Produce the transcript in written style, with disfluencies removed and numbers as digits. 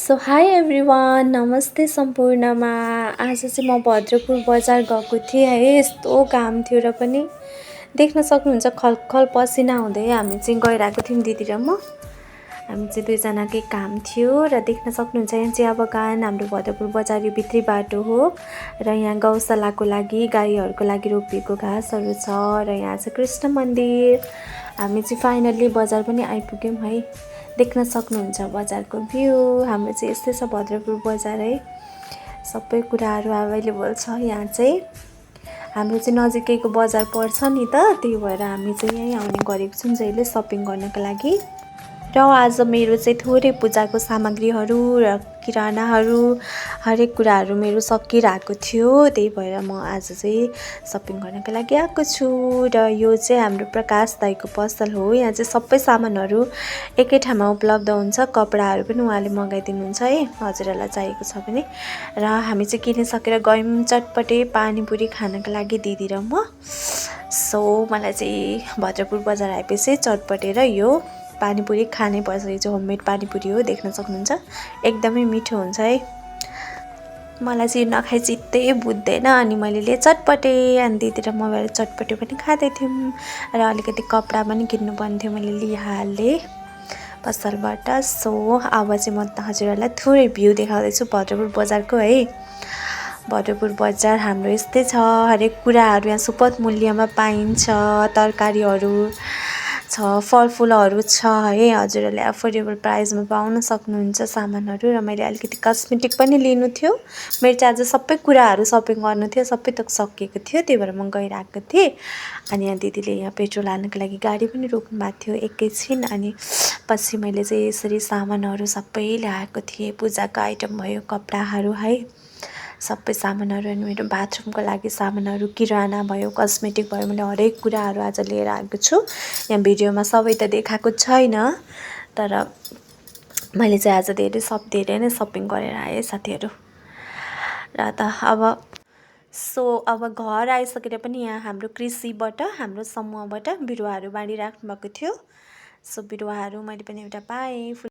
So high everyone, नमस्ते सम्पूर्णमा। आज चाहिँ म भद्रपुर बजार गएको थिएँ है। यस्तो घाम थियो र पनि देख्न सक्नुहुन्छ खलखल पसिना हुँदै हामी चाहिँ गइरहेको थियौँ दिदी र म। हामी चाहिँ दुईजनाकै काम थियो र देख्न सक्नुहुन्छ यहाँ चिया बगान हाम्रो भद्रपुर बजार यो भित्री बाटो हो र यहाँ गौशालाको लागि गाईहरूको लागि रोपिएको घाँसहरू छ र यहाँ चाहिँ कृष्ण मन्दिर। हामी चाहिँ फाइनल्ली बजार पनि आइपुग्यौँ है। देख्न सक्नुहुन्छ बजारको भ्यू। हाम्रो चाहिँ यस्तै छ भद्रपुर बजार है। सबै कुराहरू अभाइलेबल छ यहाँ चाहिँ। हाम्रो चाहिँ नजिकैको बजार पर्छ नि त, त्यही भएर हामी चाहिँ यहीँ आउने गरेको छौँ जहिले सपिङ गर्नको लागि। र आज मेरो चाहिँ थोरै पूजाको सामग्रीहरू र किरानाहरू हरेक कुराहरू मेरो सकिरहेको थियो, त्यही भएर म आज चाहिँ सपिङ गर्नको लागि आएको छु। र यो चाहिँ हाम्रो प्रकाश दाइको पसल हो। यहाँ चाहिँ सबै सामानहरू एकै ठाउँमा उपलब्ध हुन्छ। कपडाहरू पनि उहाँले मगाइदिनुहुन्छ है, हजुरहरूलाई चाहिएको छ भने। र हामी चाहिँ किनिसकेर गयौँ चटपटे पानीपुरी खानको लागि दिदी र म। सो मलाई चाहिँ भद्रपुर बजार आएपछि चटपटे र यो पानीपुरी खानै पर्छ। यो चाहिँ होममेड पानीपुरी हो, देख्न सक्नुहुन्छ एकदमै मिठो हुन्छ है। मलाई चाहिँ नखाइ चित्तै बुझ्दैन, अनि मैले लिए चटपटे, अनि दिदी र म भएर चटपटे पनि खाँदै थियौँ। र अलिकति कपडा पनि किन्नुपर्ने थियो, मैले लिइहालेँ पसलबाट। सो अब चाहिँ म हजुरहरूलाई थोरै भ्यू देखाउँदैछु भद्रपुर बजारको है। भद्रपुर बजार हाम्रो यस्तै छ, हरेक कुराहरू यहाँ सुपथ मूल्यमा पाइन्छ। तरकारीहरू छ, फलफुलहरू छ है, हजुरहरूले अफोर्डेबल प्राइसमा पाउन सक्नुहुन्छ सामानहरू। र मैले अलिकति कस्मेटिक पनि लिनु थियो। मेरो चाहिँ आज सबै कुराहरू सपिङ गर्नु थियो, सबै त सकिएको थियो, त्यही भएर म गइरहेको थिएँ। अनि यहाँ दिदीले यहाँ पेट्रोल हाल्नको लागि गाडी पनि रोक्नु भएको थियो एकैछिन। अनि पछि मैले चाहिँ यसरी सामानहरू सबै ल्याएको थिएँ। पूजाको आइटम भयो, कपडाहरू है, सबै सामानहरू। अनि मेरो बाथरुमको लागि सामानहरू, किराना भयो, कस्मेटिक भयो, मैले हरेक कुराहरू आज लिएर आएको छु। यहाँ भिडियोमा सबै त देखाएको छैन, तर मैले चाहिँ आज धेरै नै सपिङ गरेर आएँ साथीहरू। र त अब घर आइसकेर पनि यहाँ हाम्रो कृषिबाट, हाम्रो समूहबाट बिरुवाहरू बाँडिराख्नु भएको थियो। सो बिरुवाहरू मैले पनि एउटा पाएँ।